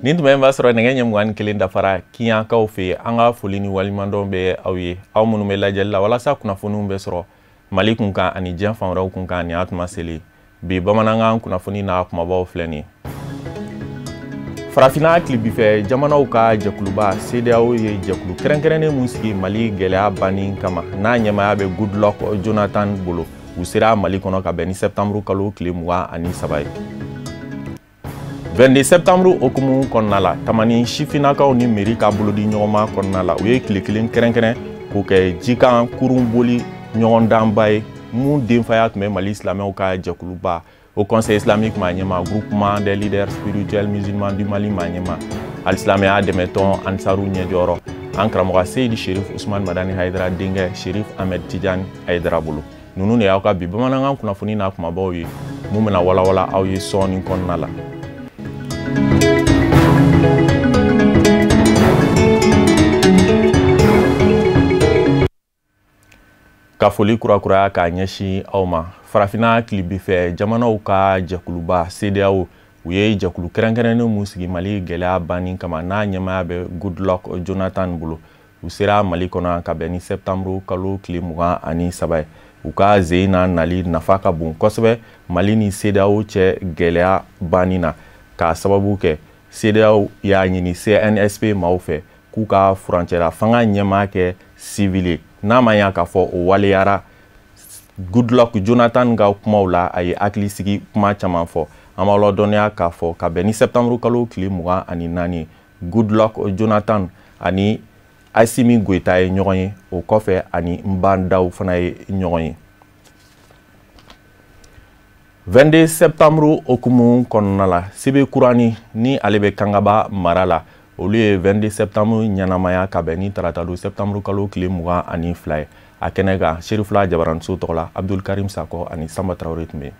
Nin tuma in b'a sɔrɔ nɛgɛ ɲɛ 21 dafara Kiɲankaw fɛ yen. An ka foli ni waleɲumandɔn bɛ aw ye, aw minnu bɛ lajɛli la walasa kunnafoniw bɛ sɔrɔ Mali kun kan ani diɲɛ fan wɛrɛw kun kan. Nin y'a tuma seli bi bamanankan kunnafoni n'a kumabaw filɛ nin ye. Farafinna tilebinfɛ jamanaw ka jɛkuluba CEDEAO ye jɛkulu kɛrɛnkɛrɛnnen mun sigi Mali gɛlɛya banni kama, n'a ɲɛmaaya bɛ Goodluck Jonathan bolo. U sera Mali kɔnɔ ka bɛn ni septembre kalo tile 23 ye. 22 septembre hukumu kɔnɔna la, Tamani sifinnakaw ni mairie ka bolodi ɲɔgɔnma kɔnɔna la, u ye tile kelen kɛrɛnkɛrɛn k'o kɛ jikan kurun boli ɲɔgɔndanba ye mun denfaya tun bɛ Mali silamɛw ka jɛkuluba au Conseil islamique maa ɲɛma, groupement des leaders spirituels musulmans du Mali maa ɲɛma, alisilamɛya dɛmɛtɔn Ansaru ɲɛjɔyɔrɔ, an karamɔgɔ Seyidi Sherif Usman Madani Hayidara denkɛ Sherif Ahmed Tidiane Hayidara bolo. Ninnu de y'aw ka bi bamanankan kunnafoni n'a kumabaw ye mun bɛna walawala aw ye sɔɔni kɔnɔna la. Ka foli kurakuraya k'a ɲɛsin aw ma. Farafinna tilebinfɛ jamanaw ka jɛkuluba CEDEAO, u ye jɛkulu kɛrɛnkɛrɛnnen mun sigi Mali gɛlɛya banni kama, n'a ɲɛmaaya bɛ Goodluck Jonathan bolo. U sera Mali kɔnɔ ka bɛn ni septembre kalo tile 23 ye. U ka zen na nali nafa ka bon kosɛbɛ Mali ni CEDEAO cɛ gɛlɛya banni na, k'a sababu kɛ CEDEAO y'a ɲini CNSP maaw fɛ k'u ka furancɛla fanga ɲɛmaa kɛ civil ye. N'a ma ɲa k'a fɔ o waleyara, Goodluck Jonathan ka kumaw la, a ye hakilisigi kuma caman fɔ. An b'aw ladɔnniya k'a fɔ ka bɛn ni septembre kalo tile 24, Goodluck Jonathan ani Assimi Goïta ye ɲɔgɔn ye, o kɔfɛ ani Nba fana ye ɲɔgɔn ye. 22 septembre hukumu kɔnɔna la, Sebe Kurani ni ale bɛ Kangaba mara la, olu ye 22 septembre ɲɛnamaya ka bɛn ni tarata don septembre kalo tile 22 ye. A kɛnɛ kan, Serifula Jabaranso tɔgɔ la, Abdul Karim Sakɔ ani Samba Tarawele tun bɛ yen.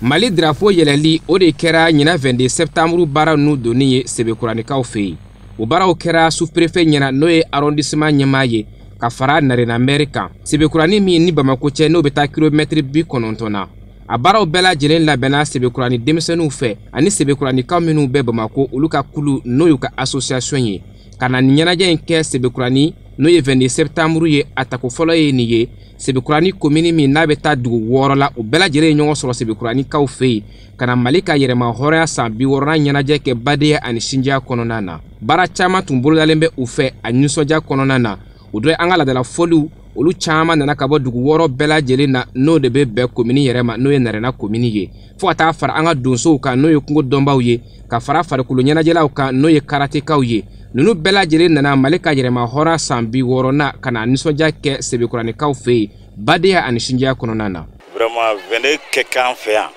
Mali drapeau yɛlɛli, o de kɛra ɲinan 22 septembre baara ninnu donni ye Sebekuranikaw fɛ yen. O baaraw kɛra sous-préfet ɲɛna, n'o ye arrondissement ɲɛmaa ye, ka fara Narena maire kan. Sebekurani min ni Bamako cɛ, n'o bɛ taa kilomɛtiri 90 na, a baaraw bɛɛ lajɛlen labɛnna Sebekurani denmisɛnninw fɛ ani Sebekuranikaw minnu bɛ Bamako, olu ka kulu, n'o y'u ka association ye, ka na nin ɲɛnajɛ in kɛ Sebekurani, n'o ye 22 septembre ye. A tako fɔlɔ ye nin ye. Sebekurani komini min n'a bɛ taa dugu 6 la, o bɛɛ lajɛlen ye ɲɔgɔn sɔrɔ Sebekuranikaw fɛ yen ka na Mali ka yɛrɛma hɔrɔnya san 60nan ɲɛnajɛ kɛ badenya ani sinjiya kɔnɔna na. Baara caman tun bolodalen bɛ u fɛ a nisɔndiya kɔnɔna na. O dɔ ye an ka laadala fɔliw, olu caman nana ka bɔ dugu 6 bɛɛ lajɛlen na, n'o de bɛ bɛn komini yɛrɛ ma, n'o ye Narena komini ye, fo ka taa fara an ka donsow kan, n'o ye kungo dɔnbaw ye, ka fara farikolo ɲɛnajɛlaw kan, n'o ye karatekaw ye. Ninnu bɛɛ lajɛlen nana Mali ka yɛrɛma hɔrɔnya san 60nan ka na nisɔndiya kɛ Sebekuranikaw fɛ yen badenya ani sinjiya kɔnɔna na. Vraiment, 22 kɛ k'an fɛ yan,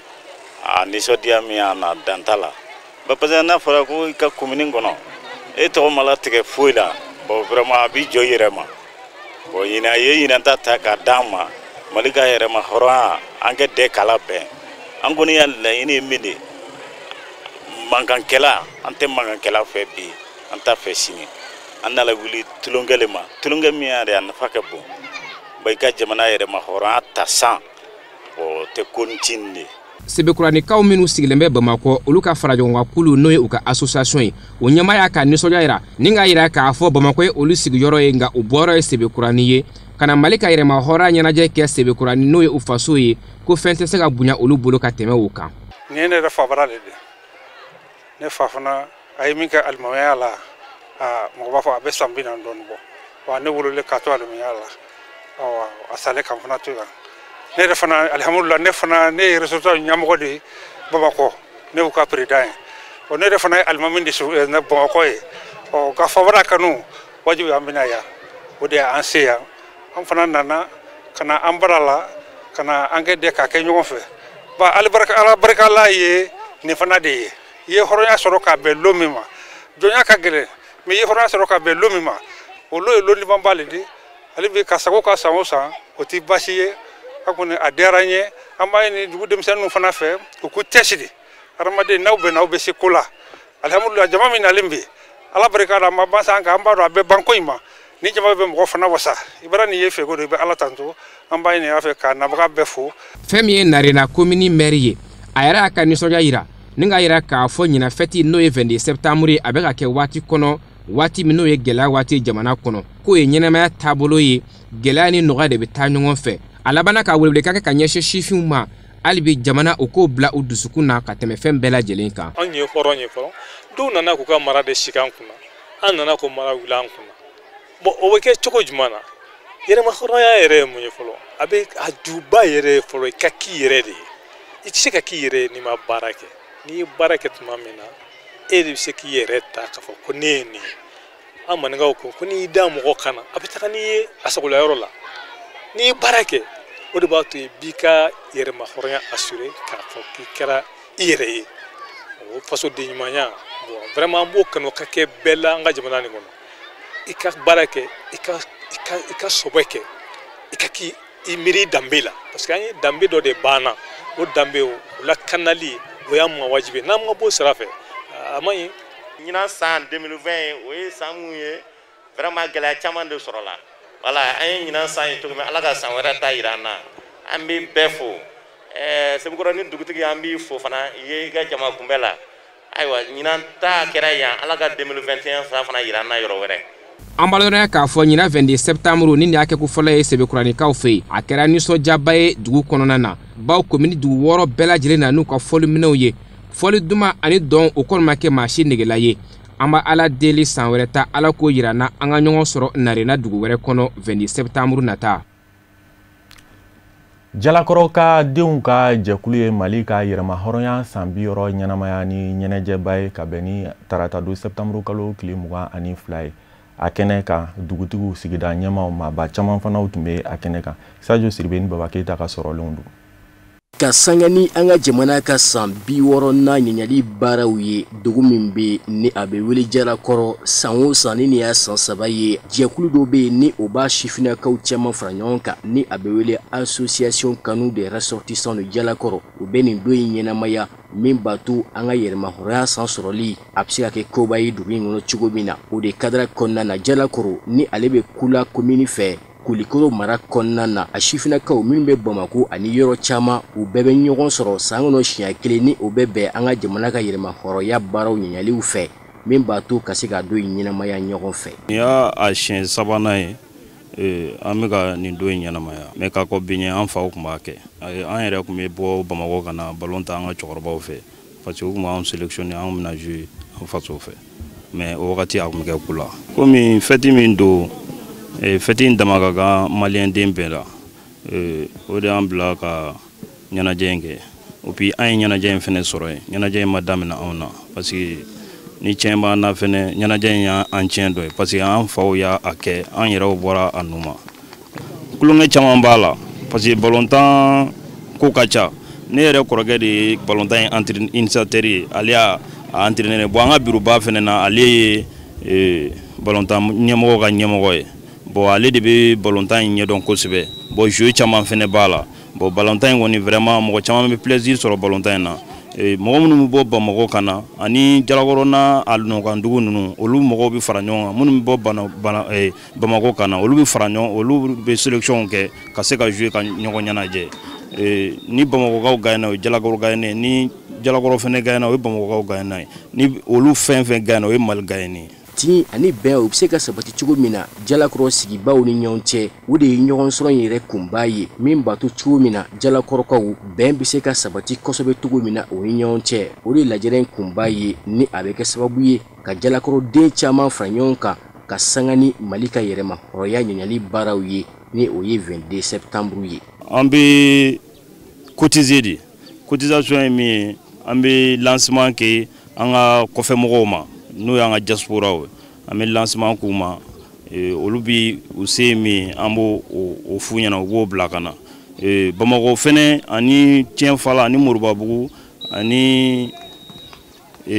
a nisɔndiya min y'an na, dan t'a la, parce que n'a fɔra ko i ka komini kɔnɔ, e tɔgɔ ma latigɛ foyi la, bon, vraiment, a b'i jɔ i yɛrɛ ma. Bon, ɲinan a ye ɲinan ta ta k'a d'an ma, Mali ka yɛrɛma hɔrɔnya, an kɛ dɛ kala bɛn. An kɔni y'a laɲini ye min de, mankankɛla, an tɛ mankankɛla fɛ bi, an t'a fɛ sini. An nana wuli tulonkɛ le ma, tulonkɛ min yɛrɛ a nafa ka bon ba, i ka jamana yɛrɛma hɔrɔnya ta san, o tɛ ko ni ci nin de ye. Sebekuranikaw minnu sigilen bɛ Bamakɔ, olu ka faraɲɔgɔnkan kulu, n'o ye u ka association ye, o ɲɛmaa y'a ka nisɔndiya yira ni k'a yira k'a fɔ Bamakɔ ye olu sigiyɔrɔ ye, nka u bɔyɔrɔ ye Sebekurani ye, ka na Mali ka yɛrɛma hɔrɔnya ɲɛnajɛ kɛ Sebekurani, n'o ye u faso ye, ko fɛn tɛ se ka bonya olu bolo ka tɛmɛ o kan. Nin ye ne yɛrɛ fabara de ye. Ne fa fana a ye min kɛ alimamiya la, a mɔgɔ b'a fɔ a bɛ san 40 dɔɔni bɔ wa. Ne wololen k'a to alimamiya la, a salen kan fana to yan. Ne yɛrɛ fana, alihamudulila, ne fana, ne ye réseau ɲɛmɔgɔ de ye Bamakɔ, ne y'u ka président ye. Ɔ, ne yɛrɛ fana ye alimami de Bamakɔ ye. Ɔ, ka fabara kanu wajibi, an bɛna yan, o de y'an se yan. An fana nana ka na an bara la, ka na an kɛ dɛ k'a kɛ ɲɔgɔn fɛ. Ba alibarika, Ala barika la ye nin fana de ye. I ye hɔrɔnya sɔrɔ k'a bɛn lon min ma, jɔnya ka gɛlɛn, mais i ye hɔrɔnya sɔrɔ ka bɛn lon min ma, o lon ye lon libanba le di. Ale bi ka sago ka san o san, o ti baasi ye. A kɔni a diyara n ye. An b'a ɲini dugu denmisɛnninw fana fɛ, u k'u cɛsiri. Hadamaden, n'aw bɛnna, aw bɛ se ko la. Alihamudulila, jama min nalen bi, Ala barika la a ma ban sa an kan, an b'a dɔn a bɛ ban ko in ma. Ni jama bɛ mɔgɔ fana wasa, i bara nin ye fɛ ko don, i bɛ Ala tanto. An b'a ɲini a fɛ k'a nabaga bɛɛ fo. Fɛn min ye Narena komini mɛri ye, a yɛrɛ y'a ka nisɔndiya yira ni k'a yira k'a fɔ ɲinan fɛti n'o ye 22 septembre ye, a bɛ ka kɛ waati kɔnɔ, waati min n'o ye gɛlɛya waati jamana kɔnɔ, k'o ye ɲɛnamaya taabolo ye, gɛlɛya ni nɔgɔya de bɛ taa ɲɔgɔn fɛ. A labanna ka welewelekan kɛ ka ɲɛsin sifinw ma, hali bi jamana o k'o bila u dusukun na ka tɛmɛ fɛn bɛɛ lajɛlen kan. Anw ye hɔrɔn ye fɔlɔ, dɔw nana k'u ka mara de sigi an kunna, an nana k'o mara wuli an kunna. Bon, o bɛ kɛ cogo jumɛn na? Yɛrɛma hɔrɔnya yɛrɛ ye mun ye fɔlɔ? A bɛ a juba yɛrɛ ye fɔlɔ, i ka k'i yɛrɛ de ye. I tɛ se ka k'i yɛrɛ ye n'i ma baara kɛ. N'i ye baara kɛ tuma min na, e de bɛ se k'i yɛrɛ ta k'a fɔ ko ne ye nin ye. An maninkaw ko ko n'i y'i da mɔgɔ kan na, a bɛ taga n'i ye a sagolayɔrɔ la. N'i ye baara kɛ, o de b'a to i b'i ka yɛrɛma hɔrɔnya assurer k'a fɔ k'i kɛra i yɛrɛ ye. O fasoden ɲumanya, bon, vraiment an b'o kanu ka kɛ bɛɛ la an ka jamana nin kɔnɔ. I ka baara kɛ, i ka sɔbɛ kɛ, i ka k'i i miiri danbe la, parce que an ye danbe dɔ de banna. O danbe o lakanali, o y'an ma wajibi ye. N'an ma bɔ sira fɛ, a man ɲi. Ɲinan san 2020, o ye san mun ye, vraiment gɛlɛya caman de sɔrɔla. Wala an ye ɲinan san ye cogo min, Ala ka san wɛrɛ ta yira an na. An bɛ bɛɛ fo. Sebukɔrɔni dugutigi, an b'i fo fana i ye i ka jama kunbɛ la. Ayiwa, ɲinan ta kɛra yan, Ala ka 2021 san fana yira an na yɔrɔ wɛrɛ. An b'a dɔn k'a fɔ ɲinan 22 septembre ni nin y'a kɛko fɔlɔ ye Sebekuraninkaw fɛ yen, a kɛra nisɔndiyaba ye dugu kɔnɔna na, bawo komini dugu 6 bɛɛ lajɛlen na n'u ka fɔliminɛw ye, fɔli duman ani dɔn, o kɔni ma kɛ maa si negela ye. An b'a Ala deli, san wɛrɛ ta, Ala k'o yira na, an ka ɲɔgɔn sɔrɔ Narena dugu wɛrɛ kɔnɔ 22 septembre nata. Jalakɔrɔ ka denw ka jɛkulu ye Mali ka yɛrɛma hɔrɔnya san 60 ɲɛnamaya ni ɲɛnajɛba ye, ka bɛn ni taratadon septembre kalo tile 22 ye. A kɛnɛ kan, dugutigiw, sigida ɲɛmaw, maaba caman fana tun bɛ a kɛnɛ kan. Sajo Siribe ni Baba Keyita ka sɔrɔlenw don. Ka sanga ni an ka jamana ka san 60nan ɲɛɲali baaraw ye, dugu min bɛ ni a bɛ wele Jalakɔrɔ, san o san ni nin y'a san 3 ye, jɛkulu dɔ bɛ yen ni o b'a sifinnakaw caman fara ɲɔgɔn kan, ni a bɛ wele Association Kanu des ressortissants de Jalakɔrɔ, u bɛ nin don in ɲɛnamaya, min b'a to an ka yɛrɛmahɔrɔnya san sɔrɔli a bɛ se ka kɛ koba ye dugu in kɔnɔ cogo min na. O de kadara kɔnɔna na, Jalakɔrɔ ni ale bɛ Kula komini fɛ, Kulikoro mara kɔnɔna na, a sifinnakaw minnu bɛ Bamako ani yɔrɔ caman, u bɛɛ bɛ ɲɔgɔn sɔrɔ san kɔnɔ siɲɛ kelen, ni o bɛ bɛn an ka jamana ka yɛrɛmahɔrɔnya baaraw ɲɛɲaliw fɛ, min b'a to ka se ka don in ɲɛnamaya ɲɔgɔn fɛ. Nin y'a a siɲɛ sabanan ye an bɛ ka nin don in ɲɛnamaya, mais k'a kɔ bi ɲɛ, an faw tun b'a kɛ. An yɛrɛ tun bɛ bɔ Bamakɔ ka na balon ta an ka cɛkɔrɔbaw fɛ, parce que u tun b'anw sélectionner, anw bɛna jouer an faso fɛ. Mais o wagati a tun bɛ kɛ Kula. Komi fête min don, fête in dama ka kan maliyɛn den bɛɛ la, o de y'an bila ka ɲɛnajɛ in kɛ. Et puis an ye ɲɛnajɛ in fɛnɛ sɔrɔ yen. Ɲɛnajɛ in ma daminɛ anw na, parce que ni tiɲɛ b'an na fɛnɛ, ɲɛnajɛ in y'an tiɲɛ dɔ ye, parce que an faw y'a kɛ, an yɛrɛw bɔra a nu ma. Kulonkɛ caman b'a la, parce que balontan ko ka ca. Ne yɛrɛ kɔrɔkɛ de ye balontan in initiateur ye, ale y'a entraîneur. Bon, an ka bureau ba fɛnɛ na, ale ye balontan ɲɛmɔgɔ ka ɲɛmɔgɔ ye. Bon, ale de bɛ balontan in ɲɛdɔn kosɛbɛ. Bon, jeu caman fɛnɛ b'a la. Bon, balontan in kɔni, vraiment mɔgɔ caman bɛ plaisir sɔrɔ balontan in na. Mɔgɔ minnu bɛ bɔ Bamakɔ ka na ani Jalakɔrɔ n'a a nɔkandugu ninnu, olu mɔgɔw bɛ fara ɲɔgɔn kan. Minnu bɛ bɔ Bamakɔ ka na, olu bɛ fara ɲɔgɔn, olu bɛ sélection kɛ ka se ka jouer ka ɲɔgɔn ɲɛnajɛ. Ni Bamakɔkaw gagné, o ye Jalakɔrɔ gagné. Ni Jalakɔrɔ fɛnɛ gagné, o ye Bamakɔkaw gagné. Ni olu fɛn fɛn gagné, o ye Mali gagné. Tin ani bɛn, o bɛ se ka sabati cogo min na Jalakɔrɔ sigibaw ni ɲɔgɔn cɛ, o de ye ɲɔgɔn sɔrɔ in yɛrɛ kunba ye, min b'a to cogo min na Jalakɔrɔkaw bɛn bɛ se ka sabati kosɛbɛ cogo min na o ni ɲɔgɔn cɛ. O de ye lajɛrɛ in kunba ye, ni a bɛ kɛ sababu ye ka Jalakɔrɔden caman fara ɲɔgɔn kan ka sanga ni Mali ka yɛrɛma hɔrɔnya ɲɛɲali baaraw ye, ni o ye 22 septembre ye. An bɛ cotiser de. Cotisation ye min ye, an bɛ lancement kɛ an ka kɔfɛmɔgɔw ma, n'o y'an ka diaspora ye. An bɛ lancement k'u ma, olu bi u se ye min ye, an b'o o f'u ɲɛna, u b'o bila ka na. Bamakɔ fɛnɛ ani Tiɲɛfala ani Moribabugu ani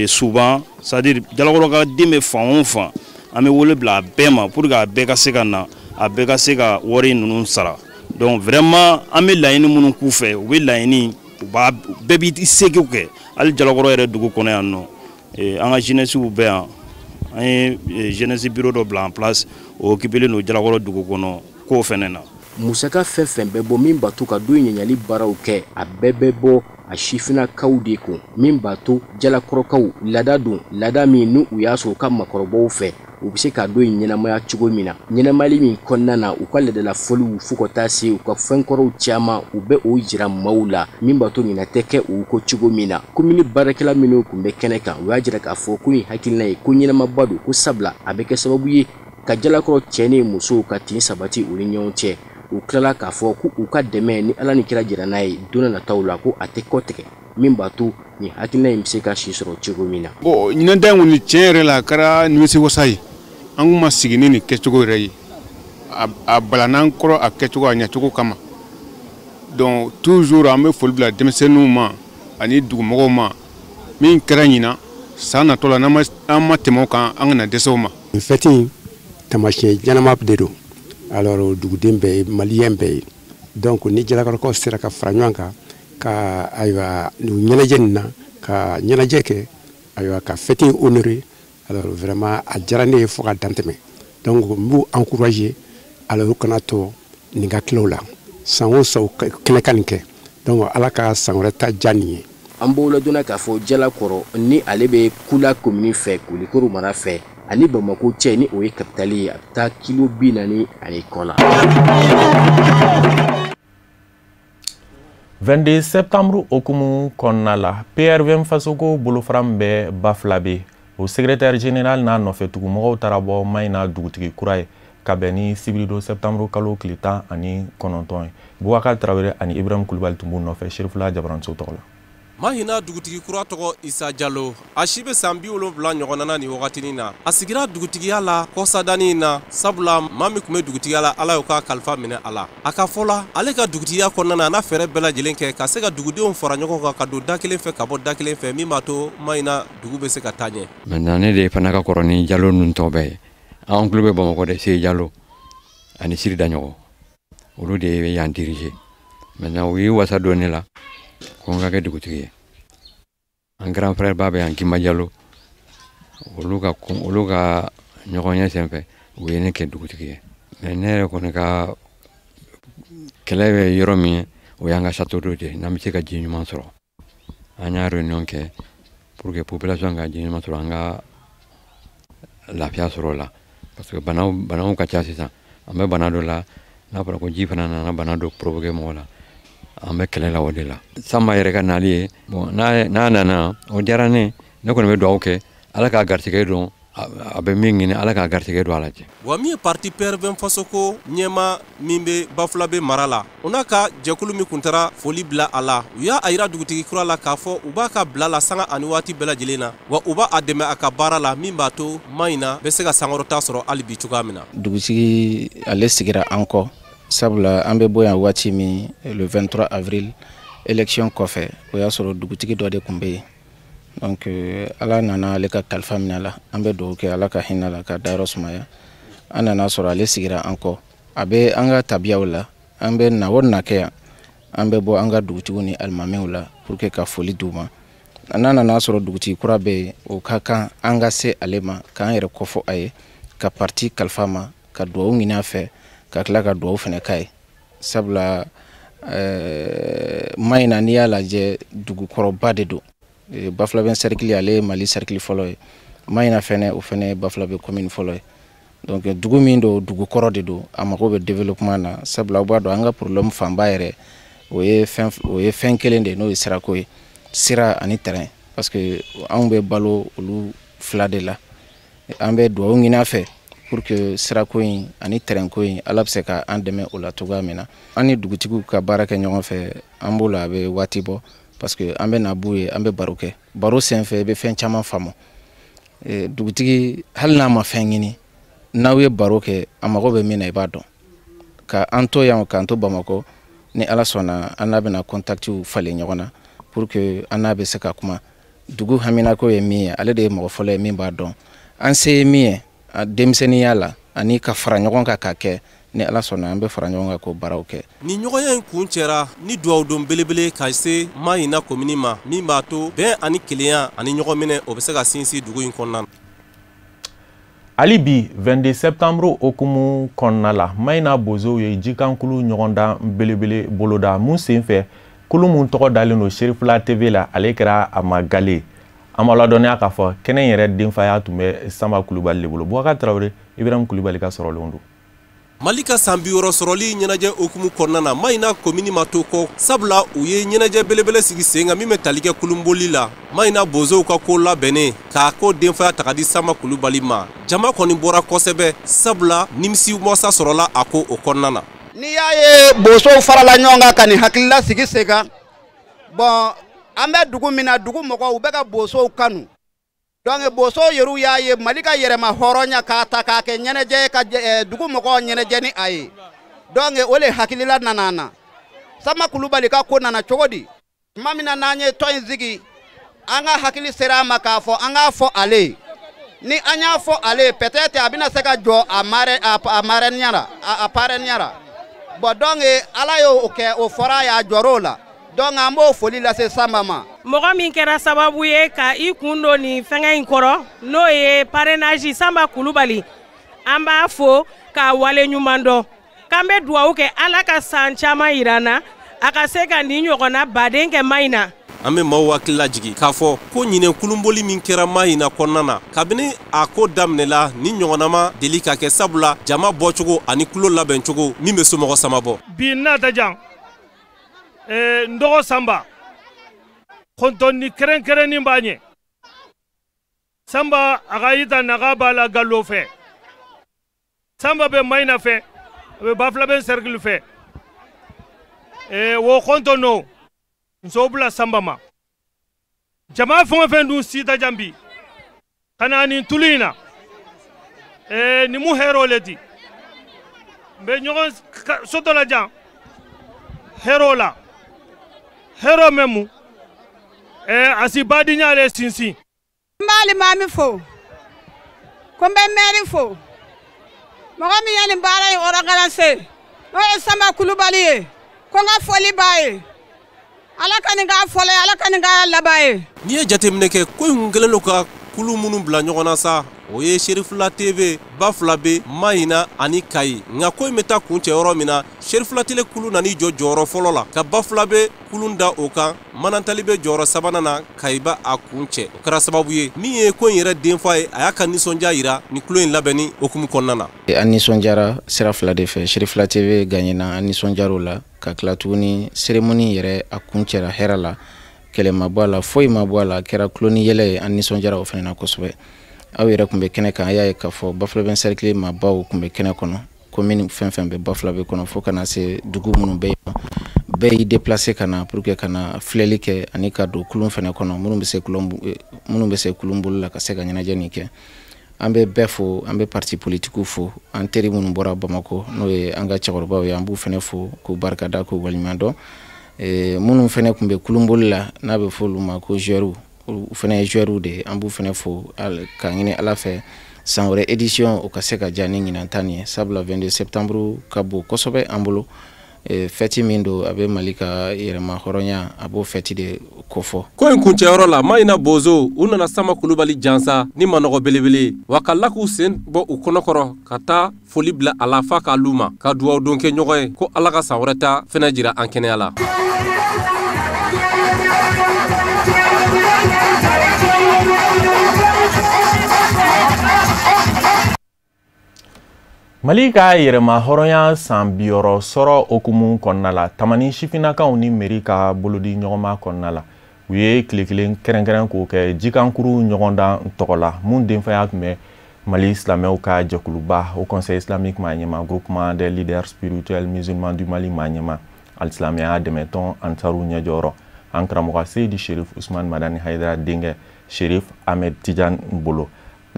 Suban, c'est à dire Jalakɔrɔ ka den bɛ fan o fan, an bɛ wele bila a bɛɛ ma pour que a bɛɛ ka se ka na, a bɛɛ ka se ka wari ninnu sara. Donc vraiment an bɛ laɲini minnu k'u fɛ, u bɛ laɲini, u b'a bɛɛ b'i seko kɛ. Hali Jalakɔrɔ yɛrɛ dugu kɔnɔ yan nɔ, an ka jeunesse bɛ yan. An ye jeunesse bureau dɔ bila en place, o occupé len don Jalakɔrɔ dugu kɔnɔ kow fɛnɛ na. Musaka fɛn fɛn bɛ bɔ min b'a to ka don ɲɛɲali baaraw kɛ, a bɛɛ bɛ bɔ a sifinnakaw de kun, min b'a to Jalakɔrɔkaw laada don, laada min n'u u y'a sɔrɔ u ka makɔrɔbaw fɛ, u bɛ se ka don in ɲɛnamaya cogo min na. Ɲɛnamayali min kɔnɔna na, u ka laadalafoliw fo ka taa se u ka fɛnkɔrɔw caman, u bɛ o jira maaw la, min b'a to ɲinɛ tɛ kɛ u kɔ cogo min na. Komini baarakɛla minnu tun bɛ kɛnɛ kan, u y'a jira k'a fɔ ko nin hakilina ye ko ɲɛnamaba don, ko sabula a bɛ kɛ sababu ye ka Jalakɔrɔ cɛ ni musow ka tin sabati u ni ɲɔgɔn cɛ. U tilala k'a fɔ ko u ka dɛmɛ ni Ala ni kira jira n'a ye don nataw la, ko a tɛ kɔ tigɛ, min b'a to nin hakilina in bɛ se ka si sɔrɔ cogo min na. Bon, ɲinan ta in kɔni, tiɲɛ yɛrɛ la, a kɛra nimisiwasa ye. An kun ma sigi ni nin kɛcogo yɛrɛ ye, a balana kɔrɔ a kɛcogo a ɲɛcogo kama. Donc toujours an bɛ foli bila denmisɛnninw ma ani dugumɔgɔw ma. Min kɛra ɲinan, san natɔ la, n'an ma tɛmɛ o kan, an kana dɛsɛ o ma. Nin fête in taamasiyɛn ɲɛnama de don. Alors duguden bɛɛ ye maliyɛn bɛɛ ye. Donc ni Jalakɔrɔkaw sera ka fara ɲɔgɔn kan ka ayiwa nin ɲɛnajɛ nin na, ka ɲɛnajɛ kɛ, ayiwa ka fête in honorer, alors vraiment a diyara ne ye fo ka dan tɛmɛ. Donc n b'u encourager, alors u kana to nin ka tila o la, san o san kɛnɛ ka nin kɛ. Donc Ala ka san wɛrɛ ta diya nin ye. An b'o ladɔnna k'a fɔ Jalakɔrɔ ni ale bɛ Kula komini fɛ, Kulikoro mara fɛ, ani Bamako cɛ ni o ye capitale ye, a bɛ taa kilo 40 ani kɔ la. 22 septembre hukumu kɔnɔna la, PRVM Fasoko bolofara min bɛ Bafulabe, o secrétaire général n'a nɔfɛtugumɔgɔw taara bɔ Mahina dugutigi kura ye ka bɛn ni sibiridon septembre kalo tile 19 ye. Bubakar Tarawele ani Ibrahim Kulubali tun b'u nɔfɛ Serifula Jabaranso tɔgɔ la. Mahina dugutigi kura tɔgɔ Isa Jalo, a si bɛ san 70 ɲɔgɔn na nin wagatinin na. A sigira dugutigiya la kɔsadani in na, sabula maa min tun bɛ dugutigiya la, Ala y'o ka kalifa minɛ a la. A ka fɔ la, ale ka dugutigiya kɔnɔna na, a n'a fɛɛrɛ bɛɛ lajɛlen kɛ ka se ka dugudenw fara ɲɔgɔn kan, ka don da kelen fɛ, ka bɔ da kelen fɛ, min b'a to Mahina dugu bɛ se ka taa ɲɛ. Maintenant ne de fana ka kɔrɔ ni Jalo ninnu tɔ bɛɛ ye. An tulo bɛ Bamakɔ de, Seye Jalo ani Siri Daɲɔgɔn, olu de ye yan diriger. Maintenant u y'i wasa don ne la ko n ka kɛ dugutigi ye. An grand frère ba bɛ yan, Kima Jalo, olu ka ɲɔgɔn ɲɛ senfɛ u ye ne kɛ dugutigi ye. Mais ne yɛrɛ kɔni ka kɛlɛ bɛ yɔrɔ min ye, o y'an ka château d'eau de ye, n'an bɛ se ka ji ɲuman sɔrɔ. An y'a réunion kɛ pour que population ka ji ɲuman sɔrɔ, an ka lafiya sɔrɔ o la, parce que banaw ka ca sisan. An bɛ bana dɔ la, n'a fɔra ko ji fana nana bana dɔ provoquer mɔgɔ la, an bɛ kɛlɛ la o de la. Sanba yɛrɛ ka nali ye, bon, n'a nana o diyara ne, ne kɔni bɛ dugawu kɛ Ala k'a garijɛgɛ don, a bɛ min ɲini Ala k'a garijɛgɛ don a la cɛ. Wa min ye parti PRVM Fasoko ɲɛma min bɛ Bafulabe mara la, o n'a ka jɛkulu min kun taara foli bila a la, u y'a yira dugutigi kura la k'a fɔ u b'a ka bila la sanga ani waati bɛɛ lajɛlen na, wa u b'a dɛmɛ a ka baara la, min b'a to Mahina bɛ se ka sankɔrɔta sɔrɔ hali bi cogoya min na. Dugutigi ale sigira an kɔ, sabula an bɛ bɔ yan waati min, le 23 avril élection kɔfɛ, o y'a sɔrɔ dugutigi dɔ de tun bɛ yen. Donc Ala nana ale ka kalifa minɛ a la, an bɛ dugawu kɛ Ala ka hinɛ la ka dayɔrɔ sumaya. An nana sɔrɔ ale sigira an kɔ, a bɛ an ka tabiyaw la, an bɛ na o na kɛ yan, an bɛ bɔ an ka dugutigiw ni alimamiw la pour que ka foli d'u ma. N'a nana sɔrɔ dugutigi kura bɛ yen, o ka kan an ka se ale ma, k'an yɛrɛ kɔfɔ a ye, ka parti kalifa ma, ka dugawu ɲini a fɛ, ka tila ka dugawu fana k'a ye. Sabula Mahina n'i y'a lajɛ, dugukɔrɔba de don. Bafulabe cercle ale ye Mali cercle fɔlɔ ye, Mahina fɛnɛ o fɛnɛ ye Bafulabe commune fɔlɔ ye. Donc dugu min don, dugu kɔrɔ de don, a mago bɛ développement na. Sabula aw b'a dɔn an ka problème fanba yɛrɛ o ye fɛn kelen de ye, n'o ye sirako ye, sira ani terrain, parce que anw bɛ balo olu fila de la. An bɛ dugawu ɲini a fɛ pour que sirako in ani terrain ko in, Ala bɛ se ka an dɛmɛ o la cogoya min na. An ni dugutigiw ka baara kɛ ɲɔgɔn fɛ, an b'o la a bɛ waati bɔ, parce que an bɛ na b'u ye, an bɛ baro kɛ. Baro senfɛ i bɛ fɛn caman faamu. Dugutigi hali n'a ma fɛn ɲini, n'aw ye baro kɛ, a mago bɛ min na i b'a dɔn. Ka an to yan, k'an to Bamakɔ, ni Ala sɔnna an n'a bɛna contactiw falen ɲɔgɔn na pour que an n'a bɛ se ka kuma. Dugu haminako ye min ye, ale de ye mɔgɔ fɔlɔ ye min b'a dɔn. An se ye min ye denmisɛnninya la ani ka fara ɲɔgɔn kan k'a kɛ, ni Ala sɔnna an bɛ fara ɲɔgɔn kan k'o baaraw kɛ. Ni ɲɔgɔnya in kun cɛra ni duwawudon belebele ka se Mahina komini ma, min b'a to bɛn ani kelenya ani ɲɔgɔn minɛ o bɛ se ka sinsin dugu in kɔnɔna na. Hali bi 22 septembre hukumu kɔnɔna la, Mayina bozow ye jikankulu ɲɔgɔndan belebele boloda mun senfɛ kulu mun tɔgɔ dalen don Serifula TV la, ale kɛra a ma gale. An b'a ladɔnniya k'a fɔ kɛnɛ in yɛrɛ denfaya tun bɛ Sanba Kulubali de bolo. Bubakari Tarawele, Ibrahim Kulubali ka sɔrɔlenw don. Mali ka san 60 sɔrɔli ɲɛnajɛ hukumu kɔnɔna na, Mayina komini ma to kɔ, sabula u ye ɲɛnajɛ belebele sigi sen kan min bɛ tali kɛ kulunboli la. Mayina bozow ka ko labɛnnen k'a ko denfaya ta ka di Sanba Kulubali ma. Jama kɔni bɔra kosɛbɛ, sabula nimisi wasa sɔrɔla a ko o kɔnɔna na. N'i y'a ye bozow farala ɲɔgɔn kan ka nin hakilila sigi sen kan, bɔn an bɛ dugu min na, dugu mɔgɔw u bɛ ka bozow kanu. Donc bozow yɛrɛw y'a ye Mali ka yɛrɛma hɔrɔnya k'a ta k'a kɛ ɲɛnajɛ ye ka dugu mɔgɔw ɲɛnajɛ ni a ye. Donc o le hakilila nana an na. Sanba Kulubali ka ko nana cogo di? Tuma min na n'an ye tɔn in sigi, an ka hakili sera a ma k'a fɔ an k'a fɔ ale ye. Ni an y'a fɔ ale ye, peut-être a bɛna se ka jɔ a marraine la, a parraine la. Bon donc Ala y'o kɛ, o fɔra a ye, a jɔr'o la. Donc an b'o foli lase Sanba ma. Mɔgɔ min kɛra sababu ye ka i kun don nin fɛngɛ in kɔrɔ, n'o ye parrainage Sanba Kulubali, an b'a fo k'a wale ɲuman dɔn. K'an bɛ dugawu kɛ Ala ka san caman yira an na, a ka se ka nin ɲɔgɔnna baden kɛ Mayina. An bɛ maaw hakili lajigin k'a fɔ ko ɲinɛ kulunboli min kɛra Mayina kɔnɔna na, kabini a ko daminɛla ni ɲɔgɔnna ma deli ka kɛ, sabula jama bɔcogo ani kulo labɛncogo min bɛ somɔgɔ sama bɔ. Bi n'a ta jan n dɔgɔ Sanba kɔntɔnni kɛrɛnkɛrɛnnin b'a ɲɛ. Sanba a ka yita naga b'a la Galo fɛ, Sanba bɛ Mayina fɛ, a bɛ Bafulabɛn cercle fɛ. Wo kɔntɔn no nso bila Sanba ma. Jama fɛn o fɛn dun sita jan bi ka na nin tulu in na, nin mu hɛrɛ le di. N bɛ ɲɔgɔn sɔtɔ la jan hɛrɛ la, hɛrɛ mɛ mu a si badenya le sinsin. N b'ale maami fo, ko n bɛ mɛri fo, mɔgɔ min ye nin baara in organiser n'o ye Sanba Kulubali ye, ko n ka foli b'a ye. Ala ka nin k'a fɔlɔ ye, Ala ka nin k'a laban ye. N'i ye jateminɛ kɛ, ko in kun kɛlen don ka kulu minnu bila ɲɔgɔn na sa, o ye Serifula TV, Bafulabe, Mayina ani Kayi. Nka ko in bɛ taa kuncɛ yɔrɔ min na, Serifula Tele kulu nan'i jɔ jɔyɔrɔ fɔlɔ la ka Bafulabe kulu da o kan, Manantali bɛ jɔyɔrɔ sabanan na, Kayi b'a a kuncɛ. O kɛra sababu ye min ye ko in yɛrɛ denfa ye, a y'a ka nisɔndiya yira ni kulo in labɛnni hukumu kɔnɔna na. An nisɔndiyara sira fila de fɛ. Serifula TV gagnena, an nisɔndiyara o la, ka tila tuguni cérémonie yɛrɛ a kuncɛra hɛrɛ la, kɛlɛ ma bɔ a la, foyi ma bɔ a la, a kɛra kulo ni yɛlɛ ye, an nisɔndiyara o fana na kosɛbɛ. Aw yɛrɛ tun bɛ kɛnɛ kan, a y'a ye k'a fɔ Bafulabɛn cercle maabaw tun bɛ kɛnɛ kɔnɔ, commune fɛn fɛn bɛ Bafulabɛ kɔnɔ fo ka na se dugu minnu bɛ yen, bɛɛ y'i déplacer ka na pour que ka na filɛli kɛ ani ka don kulun fana kɔnɔ, minnu bɛ se kulun bolo la ka se ka ɲɛnajɛ nin kɛ. An bɛ bɛɛ fo, an bɛ parti politikiw fo, an teri minnu bɔra Bamakɔ n'o ye an ka cɛkɔrɔbaw ye, an b'u fana fo k'u barikada k'u waleɲuman dɔn. Minnu fana tun bɛ kulunboli la n'a bɛ fɔ olu ma ko joueurs, u fana ye joueurs de ye, an b'u fana fo k'a ɲini Ala fɛ san wɛrɛ édition o ka se ka diya ni ɲinan ta nin ye, sabula 22 septembre ka bon kosɛbɛ an bolo. Fɛti min don a bɛ Mali ka yɛrɛma hɔrɔnya, a b'o fɛti de kofɔ. Ko in kuncɛyɔrɔ la, Mayina bozo u nana Sanba Kulubali jansa ni manɔgɔ belebele, wa ka la k'u sen bɔ u kɔnɔkɔrɔ ka taa foli bila a la f'a k'a lu ma, ka dugawu don kɛ ɲɔgɔn ye ko Ala ka san wɛrɛ ta fɛnɛ jira an kɛnɛya la. Mali ka yɛrɛma hɔrɔnya san 60 sɔrɔ hukumu kɔnɔna la, Tamani sifinnakaw ni mairie ka bolodi ɲɔgɔnma kɔnɔna la, u ye tile kelen kɛrɛnkɛrɛn k'o kɛ jikankuru ɲɔgɔndan tɔgɔ la, mun denfaya tun bɛ Mali silamɛw ka jɛkuluba au Conseil islamique maa ɲɛma, groupement des leaders spirituels musulmans du Mali maa ɲɛma, alisilamɛya dɛmɛtɔn Ansaru ɲɛjɔyɔrɔ, an karamɔgɔ Seyidi Sherif Usman Madani Hayidara denkɛ Sherif Ahmed Tidiane bolo.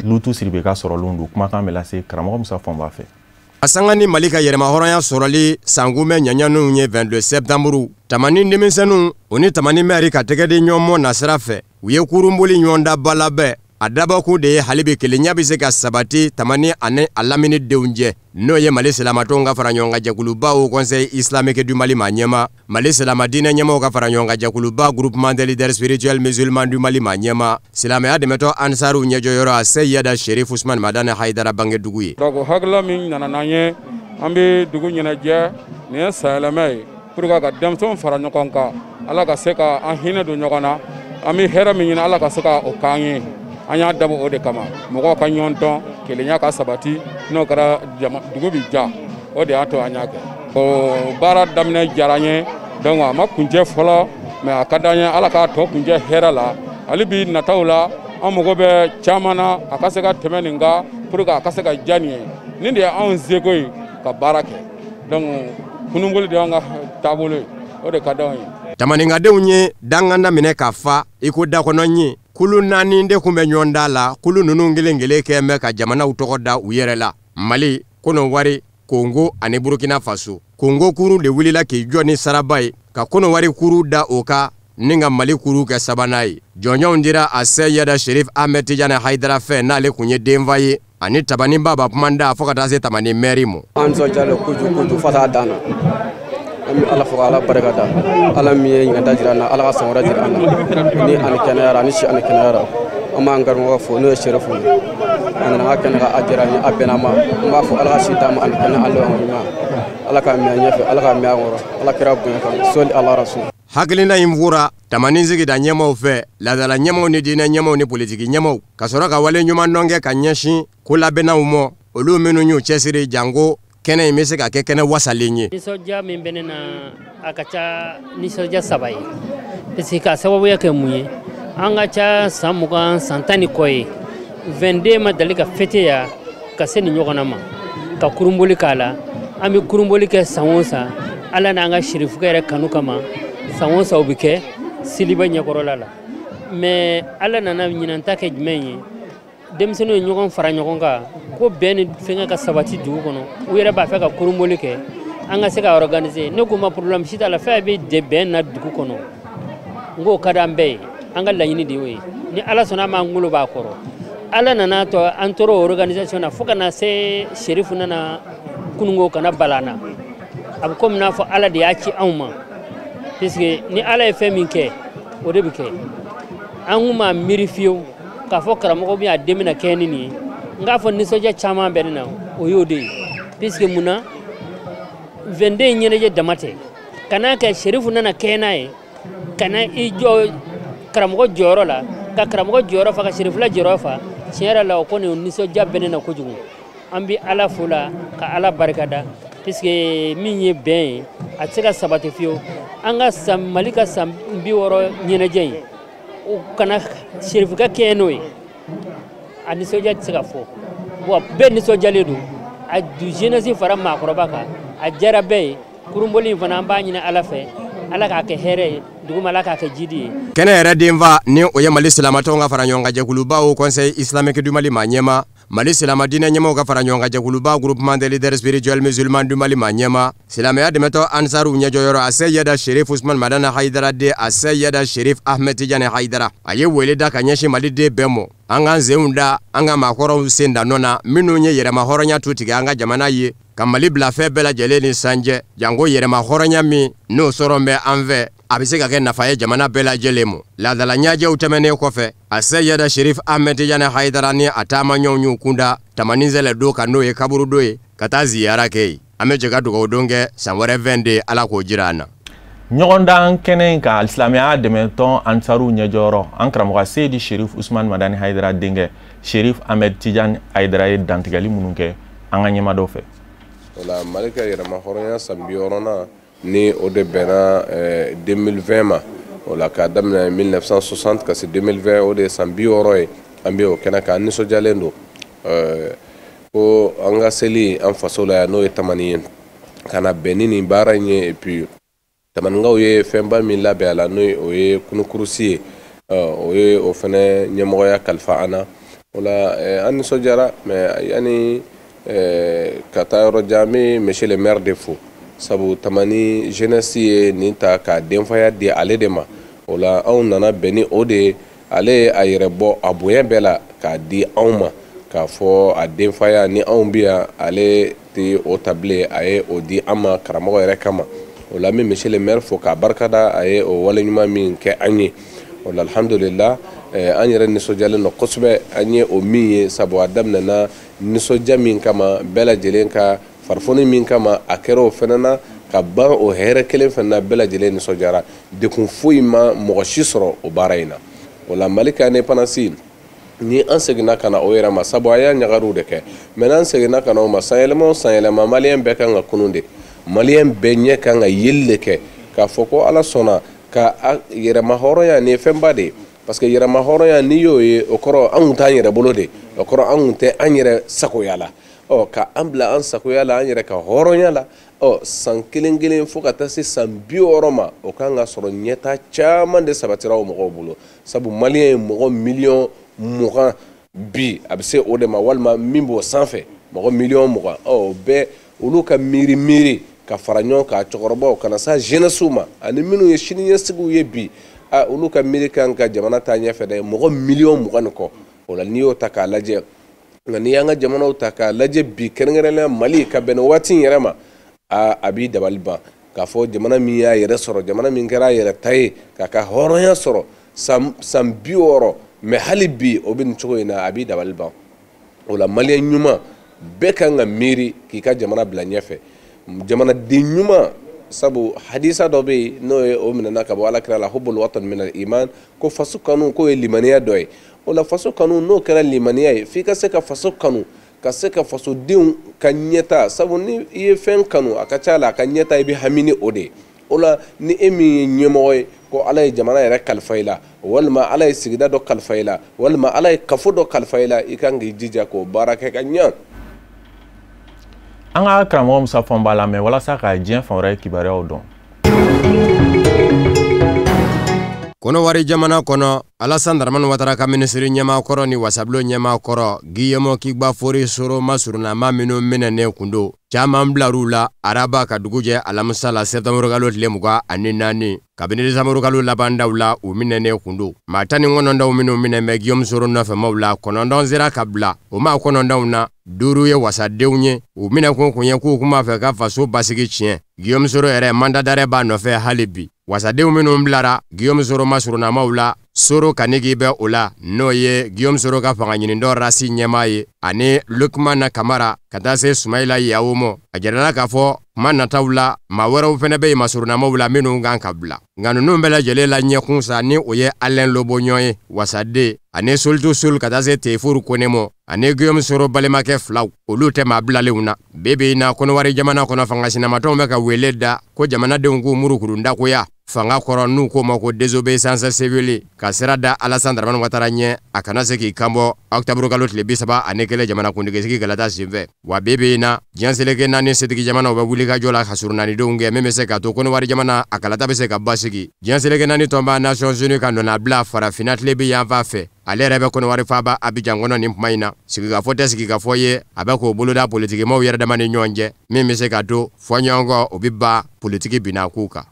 Lutu Siribe ka sɔrɔlenw don, kumakan bɛ lase karamɔgɔ Musa Fɔnba fɛ. A sanga ni Mali ka yɛrɛmahɔrɔnya sɔrɔli sankunbɛn ɲaɲaninw ye 22 septembre, Tamani denmisɛnninw o ni Tamani mɛri ka tɛgɛ di ɲɔgɔn mɔ nasira fɛ, u ye kurunboli ɲɔgɔndaba labɛn. A dabɔkun de ye hali bi kelenya bɛ se ka sabati Tamani ani a lamini denw cɛ, n'o ye Mali silamatɔnw ka fara ɲɔgɔn kan jɛkuluba Haut Conseil islamique du Mali maa ɲɛma, Mali silamɛdiinɛ ɲɛmaaw ka fara ɲɔgɔn kan jɛkuluba Groupement des leaders spirituels musulmans du Mali maa ɲɛma, silamɛya dɛmɛtɔ Ansaruw ɲɛjɔyɔrɔ a Seyida Sherif Usman Madani Hayidara bangedugu ye. Donc hakilila min nana n'an ye, an bɛ dugu ɲɛnajɛ, nin ye sanyɛlɛma ye pour que ka denmisɛnw fara ɲɔgɔn kan, Ala ka se ka an hinɛ don ɲɔgɔn na, an bɛ hɛrɛ min ɲini, Ala ka se ka o k'an ye. An y'a dabɔ o de kama, mɔgɔw ka ɲɔgɔn dɔn, kelenya ka sabati, n'o kɛra dugu bɛ ja. O de y'a to an y'a kɛ. O baara daminɛ diyara an ye, donc a ma kuncɛ fɔlɔ, mais a ka d'an ye Ala k'a tɔ kuncɛ hɛrɛ la. Hali bi nataw la, an mago bɛ caman na, a ka se ka tɛmɛ nin kan pour que a ka se ka diya nin ye. Nin de ye anw seko ye ka baara kɛ, donc kununboli de y'an ka taabolo ye, o de ka d'anw ye. Tamaninkadenw ye danganda minɛ ka fa i ko dakɔnɔ ɲin. Kulu naani de tun bɛ ɲɔgɔn da la. Kulu ninnu kelen kelen kɛ bɛ ka jamanaw tɔgɔ da u yɛrɛ la: Mali, Kɔnɔwari, Kongo ani Burukina Faso. Kongo kuru de wulila k'i jɔ ni saraba ye ka Kɔnɔwari kuru da o kan ni ka Mali kuru kɛ sabanan ye. Jɔnjɔnw dira a Seyida Sherif Ahmed Tijani Hayidara fɛ, n'ale tun ye denfa ye, ani Tabani Baba kumanda, fo ka taa se Tamani mɛri ma. An nisɔndiyalen kojugu kojugu fo taa dan na. An bɛ Ala fo ka Ala barika da, Ala min ye ɲinan ta jira an na, Ala ka san wɛrɛ jira an na ni ani kɛnɛyara, ani si ani kɛnɛyara. An b'an karamɔgɔ fo, n'o ye Serifu ye. A nana an ka kɛnɛ kan, a diyara an ye, a bɛnna ma. An b'a fɔ Ala ka si d'a ma ani kɛnɛ ani ɲuman, Ala k'a mɛn a ɲɛfɛ, Ala k'a mɛn a kɔrɔ, Ala kira bonya kan, sɔli ala rasul. Hakilina in fura Tamani sigida ɲɛmaw fɛ, laadala ɲɛmaw ni diinɛ ɲɛmaw ni politiki ɲɛmaw, ka sɔrɔ ka wale ɲuman dɔn kɛ ka ɲɛsin ko labɛnnaw ma, olu minnu y'u cɛsiri janko kɛnɛ in bɛ se ka kɛ kɛnɛ wasalen ye. Nisɔndiya min bɛ ne na, a ka ca nisɔndiya saba ye, parce que k'a sababuya kɛ mun ye, an ka ca san 20, san 10 ni kɔ ye, 22 ma deli ka fêter yan ka se nin ɲɔgɔnna ma, ka kurunboli k'a la. An bɛ kurunboli kɛ san o san, Ala n'an ka sirifukɛ yɛrɛ kanu kama, san o san o bɛ kɛ seliba ɲɛkɔrɔla la. Mais Ala nana ɲinan ta kɛ jumɛn ye? Denmisɛnninw ye ɲɔgɔn fara ɲɔgɔn kan ko bɛn ni fɛnkɛ ka sabati dugu kɔnɔ. U yɛrɛ b'a fɛ ka kurunboli kɛ, an ka se ka organiser. Ne ko ma problème si t'a la, fɛn bɛ de bɛn na dugu kɔnɔ, n k'o ka d'an bɛɛ ye, an ka laɲini de y'o ye. Ni Ala sɔnna a ma, an kunkolo b'a kɔrɔ. Ala nana to an tora o organisation na fo ka na se Serifu nana kununko kana bala an na. A bɛ komi n'a fɔ Ala de y'a ci anw ma, puisque ni Ala ye fɛn min kɛ, o de bɛ kɛ. An kun m'a miiri fiyewu k'a fɔ karamɔgɔ bɛ a den bɛna kɛ ni nin ye. N k'a fɔ nisɔndiya caman bɛ ne na, o y'o de ye, puisque mun na, 22 ɲɛnajɛ dama tɛ ka n'a kɛ Serifu nana kɛ n'a ye, ka na i jɔ karamɔgɔ jɔyɔrɔ la, ka karamɔgɔ jɔyɔrɔ fa, ka Serifula jɔyɔrɔ fa. Tiɲɛ yɛrɛ la, o kɔni nisɔndiya bɛ ne na kojugu. An bɛ Ala fo la ka Ala barikada, puisque min ye bɛn ye, a tɛ se ka sabati fiyewu. An ka san Mali ka san 60 ɲɛnajɛ in, o kana Serifukɛ kɛ n'o ye, a nisɔndiya tɛ se ka fɔ wa. Bɛɛ nisɔndiyalen don, a du jeunesse fara maakɔrɔba kan, a diyara bɛɛ ye. Kurunboli in fana, an b'a ɲini Ala fɛ, Ala k'a kɛ hɛrɛ ye duguma, Ala k'a kɛ jidi ye. Kɛnɛ yɛrɛ denfa, ni o ye Mali silamatɔnw ka fara ɲɔgɔn kan jɛkuluba Haut Conseil islamique du Mali maa ɲɛma, Mali silamɛdiinɛ ɲɛmaw ka fara ɲɔgɔn kan jɛkuluba Groupement des leaders spirituels musulmans du Mali maa ɲɛma, silamɛya dɛmɛtɔ Ansaruw ɲɛjɔyɔrɔ a Seyida Sherif Usman Madani Hayidara den, a Seyida Sherif Ahmed Tijani Hayidara, a ye wele da ka ɲɛsin Maliden bɛɛ ma, an k'an senw da an ka maakɔrɔw sen da nɔ na, minnu ye yɛrɛma hɔrɔnya tu tigɛ an ka jamana ye, ka Mali bila fɛn bɛɛ lajɛlen ni sanjɛ, janko yɛrɛma hɔrɔnya min n'o sɔrɔ bɛ an fɛ, a bɛ se ka kɛ nafa ye jamana bɛɛ lajɛlen ma. Laadala ɲɛjɛw tɛmɛnen kɔfɛ, a Seyida Sherif Ahmed Tijani Hayidara ni a taamaɲɔgɔnw y'u kunda Tamani Sɛlɛ don kan, n'o ye kaburudo ye, ka taa ziyara kɛ yen. An bɛ jɛ ka dugawu don kɛ, san wɛrɛ 22, Ala k'o jira an na. Ɲɔgɔndan kɛnɛ in kan, alisilamɛya dɛmɛtɔn Ansaru ɲɛjɔyɔrɔ, an karamɔgɔ Seyidi Sherif Usman Madani Hayidara denkɛ Sherif Ahmed Tijani Hayidara ye dantigɛli minnu kɛ an ka ɲɛma dɔw fɛ. O la, Mali ka yɛrɛma hɔrɔnya san 60nan ni o de bɛnna 2020 ma. O la, k'a daminɛ 1960 ka se 2020, o de ye san 60 ye. An bɛ o kɛnɛ kan, an nisɔndiyalen don ko an ka seli an faso la yan, n'o ye Tamani ye, ka na bɛn ni nin baara in ye. Et puis Tamanikaw ye fɛnba min labɛn a la, n'o o ye kunukurusi ye, o ye o fɛnɛ ɲɛmɔgɔya kalifa an na. O la, an nisɔndiyara. Mais yanni ka taa yɔrɔ jan, an bɛ monsieur le maire de fo, sabu Tamani jeunesse ye nin ta k'a denfaya di ale de ma. O la, anw nana bɛn ni o de ye. Ale ye a yɛrɛ bɔ a bonya bɛɛ la. k'a di anw ma k'a fɔ a denfaya ni anw bi yan ale tɛ o ta bilen, a ye o di an ma karamɔgɔ yɛrɛ kama. O la n bɛ monsieur le maire fo k'a barikada, a ye o wale ɲuman min kɛ an ye. O la alhamdulillah, an yɛrɛ nisɔndiyalen don kosɛbɛ an ye o min ye, sabu a daminɛna nisɔndiya min kama, bɛɛ lajɛlen ka farifoni min kama, a kɛra o fana na ka ban o hɛrɛ kelen fana na, bɛɛ lajɛlen nisɔndiyara, dekun foyi ma mɔgɔ si sɔrɔ o baara in na. O la Mali ka indépendance ni an seginna ka na o yɛrɛ ma, sabu a y'a ɲagariw de kɛ, mais n'an seginna ka na o ma, sanyɛlɛma o sanyɛlɛma maliyɛn bɛɛ kan ka kunun de, maliyɛn bɛɛ ɲɛ kan ka yeli de kɛ k'a fɔ ko Ala sɔnna ka yɛrɛma hɔrɔnya nin ye fɛnba de ye, parce que yɛrɛma hɔrɔnya n'i y'o ye, o kɔrɔ an kun t'an yɛrɛ bolo de, o kɔrɔ an kun tɛ an yɛrɛ sagoya la. Ɔ ka an bila an sagoya la, an yɛrɛ ka hɔrɔnya la, ɔ san kelen kelen fo ka taa se san 60 ma, o kan ka sɔrɔ ɲɛta caman de sabatira o mɔgɔw bolo, sabu maliyɛn ye mɔgɔ 20 miliyɔn bi, a bɛ se o de ma, walima min b'o sanfɛ mɔgɔ 20 miliyɔn. Ɔ o bɛɛ olu ka miiri ka fara ɲɔgɔn kan, cɛkɔrɔbaw kana sa jeunesse ma, ani minnu ye siniɲɛsigiw ye bi, a olu ka miiri kan ka jamana taa ɲɛfɛ dɛ, mɔgɔ 20 miliyɔn ni kɔ. O la n'i y'o ta k'a lajɛ, nka n'i y'an ka jamanaw ta k'a lajɛ bi, kɛrɛnkɛrɛnnenya Mali ka bɛn nin waati in yɛrɛ ma, a b'i dabali ban k'a fɔ jamana min y'a yɛrɛ sɔrɔ, jamana min kɛra a yɛrɛ ta ye, k'a ka hɔrɔnya sɔrɔ san 60, mais hali bi o bɛ nin cogo in na, a b'i dabali ban. O la maliyɛn ɲuman bɛɛ kan ka miiri k'i ka jamana bila ɲɛfɛ, jamanaden ɲuman, sabu hadisa dɔ bɛ yen n'o ye o minɛna ka bɔ Ala kira la, hubbul watan minal iman, ko faso kanu k'o ye limaniya dɔ ye. O la faso kanu n'o kɛra limaniya ye, f'i ka se ka faso kanu, ka se ka fasodenw ka ɲɛta, sabu ni i ye fɛn kanu a ka ca la a ka ɲɛta i bɛ hami ni o de ye. O la ni e min ye ɲɛmɔgɔ ye, ko Ala ye jamana yɛrɛ kalifa i la, walima Ala ye sigida dɔ kalifa i la, walima Ala ye kafo dɔ kalifa i la, i kan k'i jija k'o baara kɛ ka ɲɛ. An ka karamɔgɔ Musa Fɔnba lamɛn walasa ka diɲɛ fan wɛrɛ kibaruyaw dɔn. Kɔnɔwari jamana kɔnɔ, Alassane Dramane Ouattara ka minisiri ɲɛmaa kɔrɔ ni wasabulon ɲɛmaa kɔrɔ Guillaume Kigbafori Soro masurunama minnu minɛnen kun don, caman bilar'u la araba ka dugu jɛ alamisa la septembre kalo tile 24, kabini décembre kalo labandaw la u minɛnen kun don. Maa 19 minnu minɛn bɛ Guillaume Soro nɔfɛmaw la, 9 sera ka bila. O maa 9 na, 5 ye wasadenw ye. U minɛkun kun ye k'u kun b'a fɛ ka faso basigi tiɲɛ. Guillaume Soro yɛrɛ mandat d'arrêt b'a nɔfɛ hali bi. Wasadenw minnu bilara Guillaume Soro masurunamaw la, Soro Kanigi bɛ o la, n'o ye Guillaume Soro ka fanga ɲinindɔ rasi ɲɛmaa ye, ani Lukmana Kamara ka taa se Sumayila Yawo ma. A jirala k'a fɔ kuma nataw la, maa wɛrɛw fɛnɛ bɛ yen masurunamaw la minnu kan ka bila. Nka ninnu bɛɛ lajɛlen la ɲɛkun sa ni o ye Alain Lobognon ye, wasaden, ani Soltu Sul ka taa se Tefuru Kone ma, ani Guillaume Soro balimakɛ filaw, olu tɛ maa bilalenw na. Bi bi in na, Kɔnɔwari jamana kɔnɔ, fanga sinamatɔnw bɛ ka wele da ko jamanadenw k'u murukurundakoya fanga kɔrɔ, n'u k'o ma ko désobéissance civile, ka sira da Alassane Dramane Ouattara ɲɛ a kana se k'i kanbɔ octobre kalo tile 31 jamanakuntigisigi kalata senfɛ. Wa bi bi in na, diɲɛ seleke 4 setigi jamanaw bɛ wulikajɔ la ka surunanidenw kɛ min bɛ se ka to Kɔnɔwari jamana a kalata bɛ se ka basigi. Diɲɛ seleke 4 tɔnba Nations Unies ka nɔnabila farafinna tilebin yanfan fɛ, ale yɛrɛ bɛ Kɔnɔwari faaba Abidjan kɔnɔ nin kuma in na. Sigikafɔ tɛ sigikafɔ ye, a bɛ k'o boloda politikimaw yɛrɛ dama ni ɲɔgɔn cɛ, min bɛ se ka to fɔɲɔgɔnkɔ o bɛ ban politiki binnakow kan.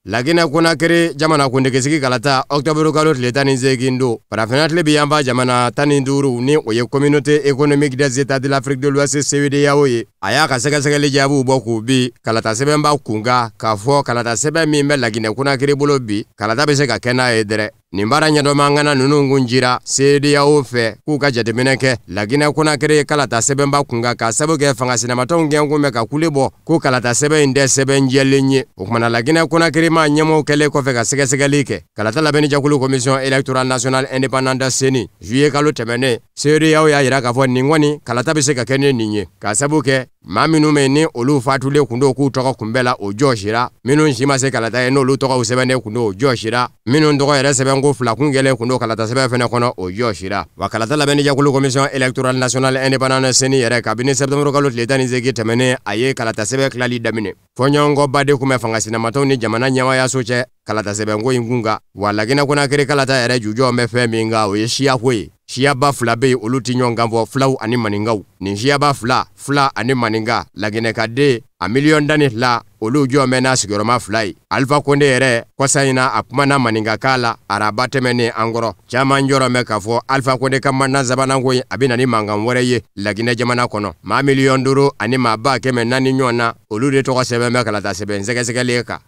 Laginɛ Konakiri jamanakuntigisigi kalata octobre kalo tile 18 don, farafinna tilebin yanfan jamana 15 ni o ye communauté économique des états de l'Afrique de l'Ouest CEDEAO ye, a y'a ka sɛgɛsɛgɛli jaabiw bɔ k'u bi kalata sɛbɛnba kun kan, k'a fɔ kalata sɛbɛn min bɛ Laginɛ Konakiri bolo bi, kalata bɛ se ka kɛ n'a ye dɛrɛ. Nin baara ɲɛdɔnmankana ninnu kun jira CEDEAO fɛ k'u ka jateminɛ kɛ Laginɛ Konakiri kalata sɛbɛnba kun kan, k'a sababu kɛ fanga sinamatɔnw gɛnkun bɛ ka kule bɔ ko kalata sɛbɛn in tɛ sɛbɛn jɛlen ye. O kumana Laginɛ Konakiri maa ɲɛmɔgɔw kɛlen kɔfɛ ka sɛgɛsɛgɛli kɛ, kalata labɛnni jɛkulu commission électorale nationale indépendante CENI, juillet kalo tɛmɛnen, CEDEAO y'a jira k'a fɔ nin kɔni kalata bɛ se ka kɛ ni nin ye, k'a sababu kɛ maa minnu bɛ ni olu fatulen kun don k'u tɔgɔ kunbɛ la, o jɔsira, minnu si ma se kalata ye n'olu tɔgɔw sɛbɛnnen kun don, o jɔsira, minnu tɔgɔ yɛrɛ sɛbɛnko fila kun kɛlen kun don kalata sɛbɛn fɛnɛ kɔnɔ, o jɔsira. Wa kalata labɛnni jɛkulu commission électorale nationale indépendante CENI yɛrɛ, kabini septembre kalo tile 18 tɛmɛnen, a ye kalata sɛbɛn tilali daminɛ. Fɔɲɔgɔnkɔba de kun bɛ fanga sinamatɔnw ni jamana ɲɛmayaso cɛ kalata sɛbɛnko in kun kan. Wa Laginɛ Konakiri kalata yɛrɛ jujɔn bɛ fɛn min kan, o ye siyako ye. Siyaba fila bɛ yen, olu tɛ ɲɔgɔn kan fɔ, filaw ani maninkaw. Nin siyaba fila, fila ani maninka, laginɛkaden a 12 miliyɔn, olu jɔ mɛn n'a sigiyɔrɔma 2 ye. Alpha Condé yɛrɛ kɔsa in na, a kumana maninkakan la araba tɛmɛnen an kɔrɔ. Caman jɔrɔ mɛn k'a fɔ Alpha Condé ka mandat sabanan ko in, a bɛ na ni mankan wɛrɛ ye Laginɛ jamana kɔnɔ. Maa 5 miliyɔn ani maa 400,000 ɲɔgɔn na, olu de tɔgɔ sɛbɛn bɛ kalata sɛbɛn sɛgɛsɛgɛlen kan.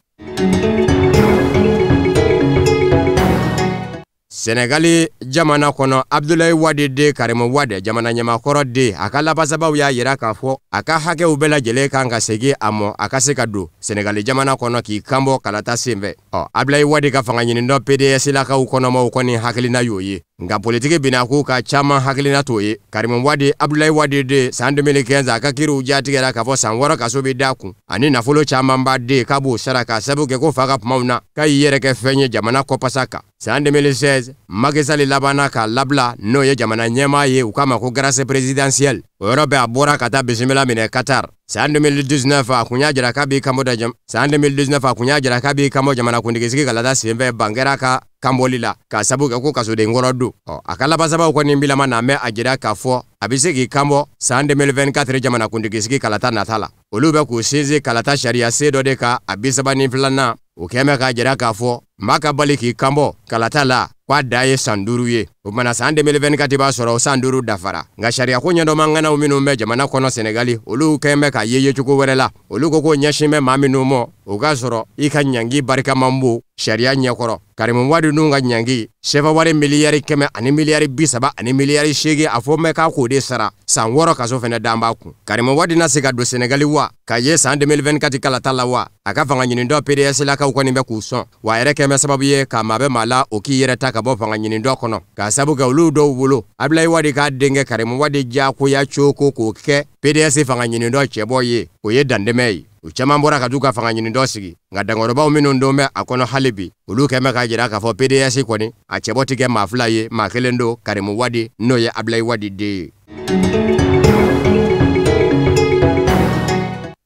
Senegali jamana kɔnɔ, Abdoulaye Wade den Karimu Wade, jamana ɲɛmakɔrɔ den, a ka labasabaw y'a jira k'a fɔ a ka hakɛw bɛɛ lajɛlen kan ka segin a mɔ, a ka se ka don Senegali jamana kɔnɔ k'i kanbɔ kalata senfɛ. Ɔ, Abdoulaye Wade ka fanga ɲinindɔ PDS lakaw kɔnɔmaw kɔni hakilina y'o ye, nka politiki binna k'u ka caman hakilina t'o ye. Karimu Wade, Abdoulaye Wade den, san 2015 a ka kiriw jatigɛra k'a fɔ san 6 kaso bɛ d'a kun ani nafolo caman b'a den k'a b'o sara, k'a sababu kɛ ko fa ka kumaw na k'a y'i yɛrɛ kɛ fɛn ye jamana kɔpasa kan. San 2016, Macky Sall labanna k'a labila, n'o ye jamana ɲɛmaa ye, u k'a ma ko grâce présidentielle. O yɔrɔ bɛɛ, a bɔra ka taa bisimila minɛ Qatar. San 2019, a kun y'a jira k'a b'i kanbɔ da jam san 2019, a kun y'a jira k'a b'i kanbɔ jamana kuntigisigi kalata senfɛ, ban kɛra ka kanbɔli la k'a sabu kɛ ko kasoden kɔrɔ don. Ɔ, a ka labasabaw kɔni bilama na mɛn a jira k'a fɔ a bɛ se k'i kanbɔ san 2024 jamana kuntigisigi kalata nata la. Olu bɛ k'u sinsin kalata sariya sen dɔ de kan, a 32nan, o kɛn bɛ k'a jira k'a fɔ maa ka bali k'i kanbɔ kalata la, k'a dan ye san 5 ye. O kumana san 2024 b'a sɔrɔ o san 5 dafara. Nka sariyako ɲɛdɔnmaŋanaw minnu bɛ jamana kɔnɔ Senegali, olu kɛn bɛ ka ye cogo wɛrɛ la. Olu ko ɲɛsin bɛ maa minnu mɔ, o k'a sɔrɔ i ka ɲangi barika man bon sariya ɲɛkɔrɔ. Karimu Wade dun ka ɲangi sefa wari miliyari 100 ani miliyari 30 ani miliyari 8, a fɔ mɛ k'a k'o de sara, san 6 kaso fɛnɛ dan b'a kun. Karimu Wade na se ka don Senegali wa ka ye san 2024 kalata la wa? A ka fanga ɲinindɔ PDS lakaw kɔni bɛ k'u sɔn, wa a yɛrɛ kɛn bɛ sababu ye ka maa bɛ maa la o k'i yɛrɛ ta ka bɔ fanga ɲinindɔ kɔnɔ, k'a sabu kɛ olu dɔw bolo Abdoulaye Wade k'a denkɛ Karimu Wade diyagoya coko k'o kɛ PDS fanga ɲinindɔ cɛbɔ ye, o ye dantɛmɛ ye. U caman bɔra ka t'u ka fanga ɲinindɔ sigi, nka dankɔrɔbaw minnu don bɛ a kɔnɔ hali bi, olu kɛn bɛ k'a jira k'a fɔ PDS kɔni a cɛbɔ tɛ kɛ maa 2 ye, maa 1 don, Karimu Wade, n'o ye Abdoulaye Wade den ye.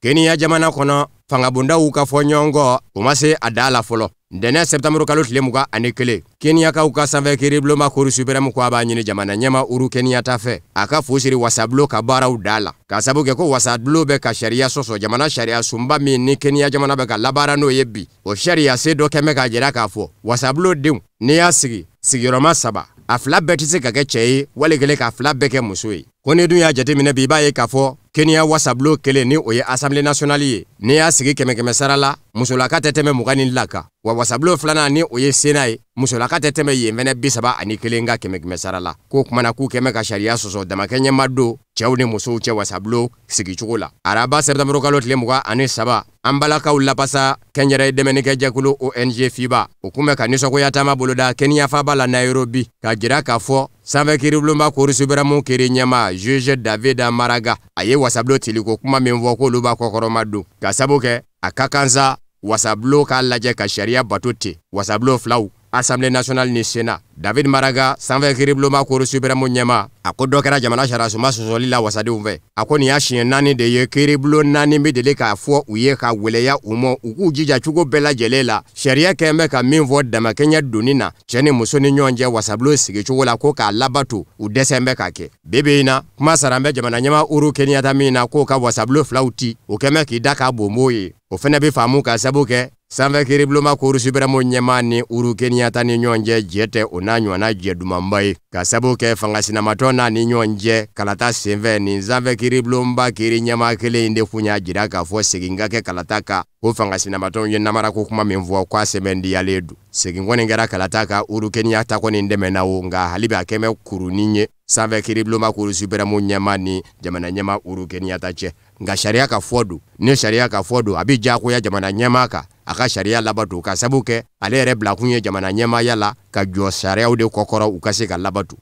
Kenya jamana kɔnɔ, fangabondaw ka fɔ ɲɔgɔn kɔ, o ma se a da la fɔlɔ. Ntɛnɛn sɛptanburu kalo tile 21, Kenyakaw ka sanfɛ kiiribulonba Cour suprême ko a b'a ɲini jamana ɲɛmaa Uhuru Kenyatta fɛ, a ka fu siri wasabulon ka baaraw da la, k'a sabu kɛ ko wasabulon bɛ ka sariya sɔsɔ, jamana sariya sunba min ni Kenya jamana bɛ ka labaara n'o ye bi. O sariya sen dɔ kɛn bɛ k'a jira k'a fɔ wasabulon denw, n'i y'a sigi sigiyɔrɔma 3, a 2 bɛɛ tɛ se ka kɛ cɛ ye, wali kelen k'a 2 bɛɛ kɛ muso ye. Ko ni dun y'a jateminɛ bi, i b'a ye k'a fɔ Kenya wasabulon kelen, ni o ye Assemblée nationale ye, n'i y'a sigi 100 sara la, musolaka tɛ tɛmɛ 20 ni la kan. Wa wasabulon filanan, ni o ye Sénat ye, musolaka tɛ tɛmɛ yen fɛnɛ 31 kan 100 sara la. K'o kumana k'u kɛn bɛ ka sariya sɔsɔ, damakɛɲɛma don cɛw ni musow cɛ wasabulon sigicogo la. Araba sɛptanburu kalo tile 23, an balakaw lapasa kɛnyɛrɛye dɛmɛnikɛjɛkulu ONG FIBA, o kun bɛ ka nisɔngoya taama boloda Kenya faaba la Nairobi, k'a jira k'a fɔ sanfɛ kiiribulonba Cour suprême kiiri ɲɛmaa juge David Maraga, a ye wasabulon tiliko kuma min fɔ, k'olu b'a kɔkɔrɔma don, k'a sabu kɛ a ka kan sa wasabulon k'a lajɛ ka sariya bato ten, wasabulon filaw, Assemblée nationale ni Sénat. David Maraga, sanfɛ kiiribulonba Cour suprême ɲɛmaa, a ko dɔ kɛra jamana sariyasunba sɔsɔli la wasadenw fɛ. A ko nin y'a siɲɛ 4 de ye kiiribulon 4 bɛ deli k'a fɔ u ye ka weleya u mɔ, u k'u jija cogo bɛɛ lajɛlen la, sariya kɛn bɛ ka min fɔ damakɛɲɛ donni na cɛ ni muso ni ɲɔgɔn cɛ wasabulon sigicogo la, ko k'a labato, u dɛsɛ bɛ k'a kɛ. Bi bi in na, kuma sara bɛ jamana ɲɛmaa Uhuru Kenyatta min na k'o ka wasabulon filaw ti, o kɛn bɛ k'i da k'a bonbon ye. O fɛnɛ bɛ faamu k'a sabu kɛ sanfɛ kiiribulonba Cour suprême ɲɛmaa ni Uhuru Kenyatta ni ɲɔgɔn cɛ jɛ tɛ o n'a ɲɔgɔnna jɛ dumanba ye, k'a sabu kɛ fanga sinamatɔ n'a ni ɲɔgɔn cɛ kalata senfɛ. Nin sanfɛ kiiribulonba kiiri ɲɛmaa kelen in de kun y'a jira k'a fɔ segin ka kɛ kalata kan, ko fanga sinamatɔw ye namarako kuma min fɔ k'a sɛbɛndiyalen don. Segin kɔni kɛra kalata kan, Uhuru Kenyatta kɔni dɛmɛna o, nka hali bi a kɛn bɛ kurunin ye sanfɛ kiiribulonba Cour suprême ɲɛmaa ni jamana ɲɛmaa Uhuru Kenyatta cɛ. Nka sariya ka fɔ don, ni sariya ka fɔ don, a bɛ diyagoya jamana ɲɛmaa kan a ka sariya labato, ka sabu kɛ ale yɛrɛ bilakun ye jamana ɲɛmaaya la ka jɔ sariyaw de kɔkɔrɔ u ka se ka labato.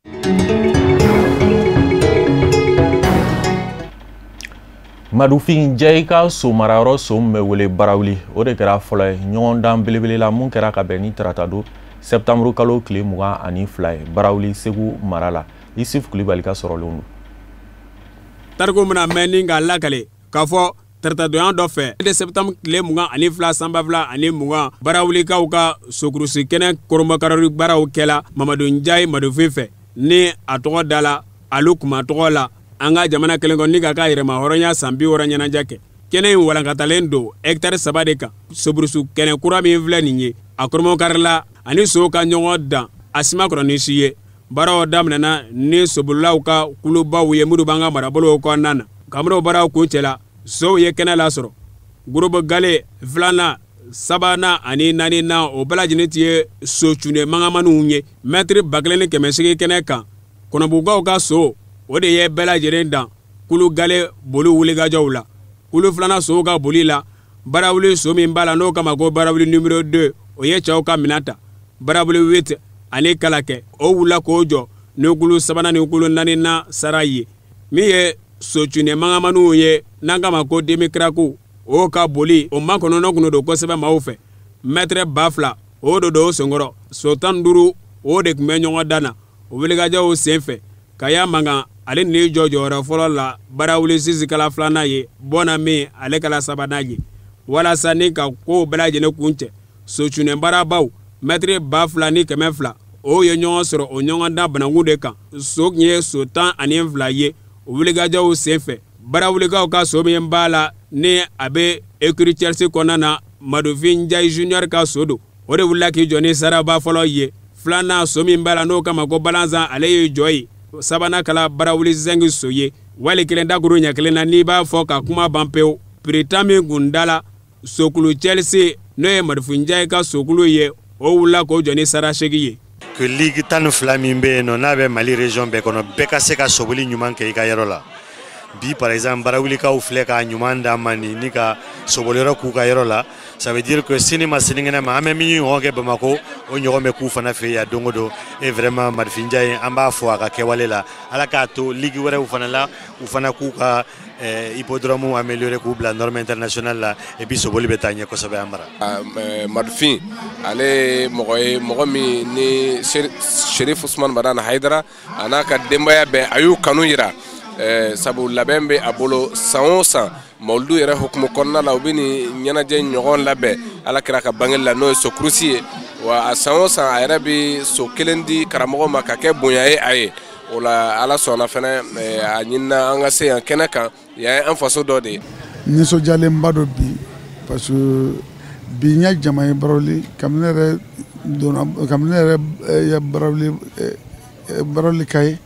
Madufin Jɛ ka so marayɔrɔ so min bɛ wele Barawuli, o de kɛra fɔlɔ ye ɲɔgɔndan belebele la mun kɛra ka bɛn ni tarata don sɛptanburu kalo tile 22 ye Barawuli Segu mara la. Isuf Kulibali ka sɔrɔlenw don. Tariku bɛna mɛn ni k'a lakale k'a fɔ taratadonya dɔ fɛ de septembre tile 22 san 2020, Barawulikaw ka sokurusi kɛnɛ koromakarari baaraw kɛla Mamadu Njayi Madufin fɛ. Ni a tɔgɔ da la Alu Kuma tɔgɔ la an ka jamana kelen kɔ ni ka ka yɛrɛma hɔrɔnya san 60 ɲɛnajɛ kɛ. Kɛnɛ in walankatalen don hɛkitari 3 de kan. Soburusu kɛnɛ kura min filɛ nin ye, a kɔrɔmɔkarila ani sow ka ɲɔgɔn dan a si ma kɔrɔ ni si ye. Baaraw daminɛna ni sobolilaw ka kulubaw ye minnu b'an ka marabolow kɔnɔna na. Kabini o baaraw kuncɛla, sow ye kɛnɛ lasɔrɔ. Groupe gale 2nan, 3nan ani 4nan o bɛɛ lajɛlen tun ye socunɛ mangamaniw ye. Mɛtiri 1800 kɛnɛ kan, Kɔnɔbugukaw ka so o de ye bɛɛ lajɛlen dan kulu gale boli wulikajɔw la. Kulu 2nan sow ka boli la, Barawuli so min b'a la n'o kama ko Barawuli numéro 2, o ye cɛw ka minɛn ta. Barawuli 8 ani Kalakɛ, o wulila k'o jɔ ni kulu 3nan ni kulu 4nan sara ye. Min ye socunɛ mangamaniw ye n'an kama ko demi-crack, o ka boli o makɔnɔnɔ kun don kosɛbɛ maaw fɛ. Mɛtɛrɛ 2000 o de don o senkɔrɔ. So 15 o de tun bɛ ɲɔgɔn dan na o wulikajɔw senfɛ. Kaya Mankan ale ni jɔ jɔyɔrɔ fɔlɔ la, Barawuli sisi kala 2nan ye, Bɔnna min ale kala 3nan ye. Walasa ni ka kow bɛɛ lajɛlen kuncɛ, socunɛ baarabaw mɛtiri 2200 o ye ɲɔgɔn sɔrɔ o ɲɔgɔndan banakun de kan. So tun ye so 12 ye o wulikajɔw senfɛ. Barawulikaw ka so min b'a la ni a bɛ écurie Chelsea kɔnɔna na, Madofin Njayi Junior ka so don, o de wulila k'i jɔ ni saraba fɔlɔ ye. 2nan so min b'a la n'o kama ko Balanzan, ale y'i jɔ ye. 3nan kala Barawuli 5 so ye. Wali kelen dakuru ɲɛ kelen na n'i b'a fɔ ka kuma ban pewu. Prix tan min kun dala sokulu Chelsea n'o ye Madofin Njayi ka sokulu ye, o wulila k'o jɔ ni sara 8 ye. Que ligue 12 min bɛ yen nɔ n'a bɛ Mali région bɛɛ kɔnɔ, bɛɛ ka se ka soboli ɲuman kɛ i ka yɔrɔ la. Bi par exemple Barawulikaw filɛ k'a ɲuman d'an ma nin ni ka soboliyɔrɔ k'u ka yɔrɔ la. Ça veut dire que sini ma sinikɛnɛ ma an bɛ min ɲɔgɔn kɛ Bamakɔ, o ɲɔgɔn bɛ k'u fana fɛ yan don o don. Et vraiment Madofin Njayi, an b'a fɔ a ka kɛwale la, Ala k'a to ligue wɛrɛw fana la, u fana k'u ka hippodrome améliorer k'u bila norme internationale la, et puis soboli bɛ taa ɲɛ kosɛbɛ an bara. Madofin ale ye mɔgɔ ye, mɔgɔ min ni Cherif Ousmane Madani Haidara a n'a ka denbaya bɛɛ a y'u kanu yira. Sabu labɛn bɛ a bolo san o san mawuludu yɛrɛ hukumu kɔnɔna la, u bɛ nin ɲɛnajɛ ɲɔgɔn labɛn Ala kira ka bangeli la, n'o ye sokurusi ye. Wa a san o san a yɛrɛ bɛ so kelen di karamɔgɔ ma ka kɛ bonya ye a ye. O la Ala sɔnna fɛnɛ a ɲinina an ka se yan kɛnɛ kan, yan ye an faso dɔ de ye. Nisɔndiyalenba don bi parce que bi n ye jama ye Barawuli, kabini ne yɛrɛ donna, kabini ne yɛrɛ ye Barawuli ka ye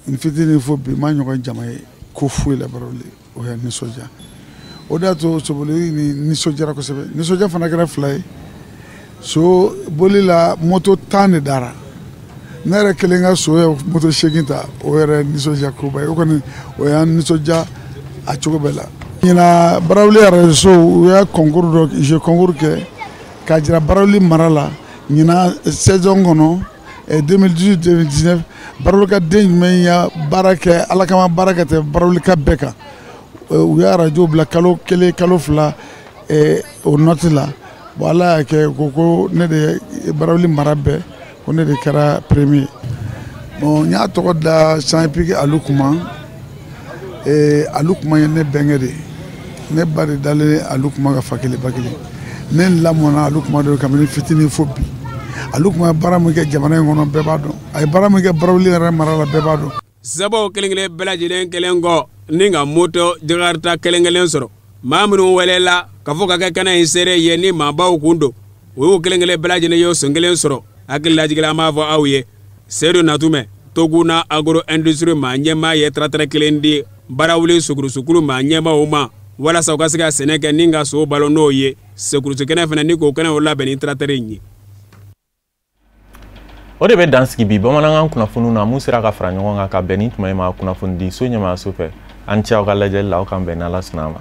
n fitinin fo bi n ma ɲɔgɔn jama ye ko foyi la Barawuli, o y'a nisɔndiya. O de y'a to soboli ni nisɔndiyara kosɛbɛ. Nisɔndiya fana kɛra fila ye. So boli la moto 10 de dara, ne yɛrɛ kelen ka so ye moto 8 ta, o yɛrɛ nisɔndiya koba ye. O kɔni o y'an nisɔndiya a cogo bɛɛ la. Ɲinan Barawuli arajoso u y'a concours dɔ jeu concours kɛ k'a jira Barawuli mara la ɲinan saison kɔnɔ 2018-2019 Barawuli ka den jumɛn ya baara kɛ Ala kama baara kɛ tɛ Barawuli ka bɛɛ kan. U ye arajo bila kalo 1 kalo 2 o nɔti la. Bon Ala y'a kɛ ko ne de Barawuli mara bɛɛ, ko ne de kɛra premier. Bon n y'a tɔgɔ da Champ Hippique Alu Kuma. Alu Kuma ye ne bɛnkɛ de ye. Ne ba de dalen Alu Kuma ka fa kelen ba kelen. Ne lamɔna Alu Kuma de kabini fitinin fo bi. Alu Kuma ye baara min kɛ jamana in kɔnɔ bɛɛ b'a dɔn. A ye baara min kɛ Barawuli yɛrɛ mara la bɛɛ b'a dɔn. Sabaw kelen kelen bɛɛ lajɛlen kelen kɔ ni ka moto jakarta kelen kelen sɔrɔ. Maa minnu welela ka fɔ ka kɛ kɛnɛ in seere ye ni maabaw kun don, o y'o kelen kelen bɛɛ lajɛlen ye sen kelen sɔrɔ. Hakili lajigila an b'a fɔ aw ye Seydou Natumɛ Toguna agro industrie maa ɲɛmaa ye taratara kelen di Barawuli sukurusukulu maa ɲɛmaaw ma walasa u ka se ka sɛnɛ kɛ ni ka so balo n'o ye. Sekurusu kɛnɛ fana ni k'o kɛnɛ o labɛn ni taratara in ye. O de bɛ dan sigi bi bamanankan kunnafoniw na mun sera ka fara ɲɔgɔn kan ka bɛn ni tuma in ma kunnafonidi so ɲɛmaayaso fɛ. An ni ce aw ka lajɛli la, aw k'an bɛn n'Ala sɔnna a ma.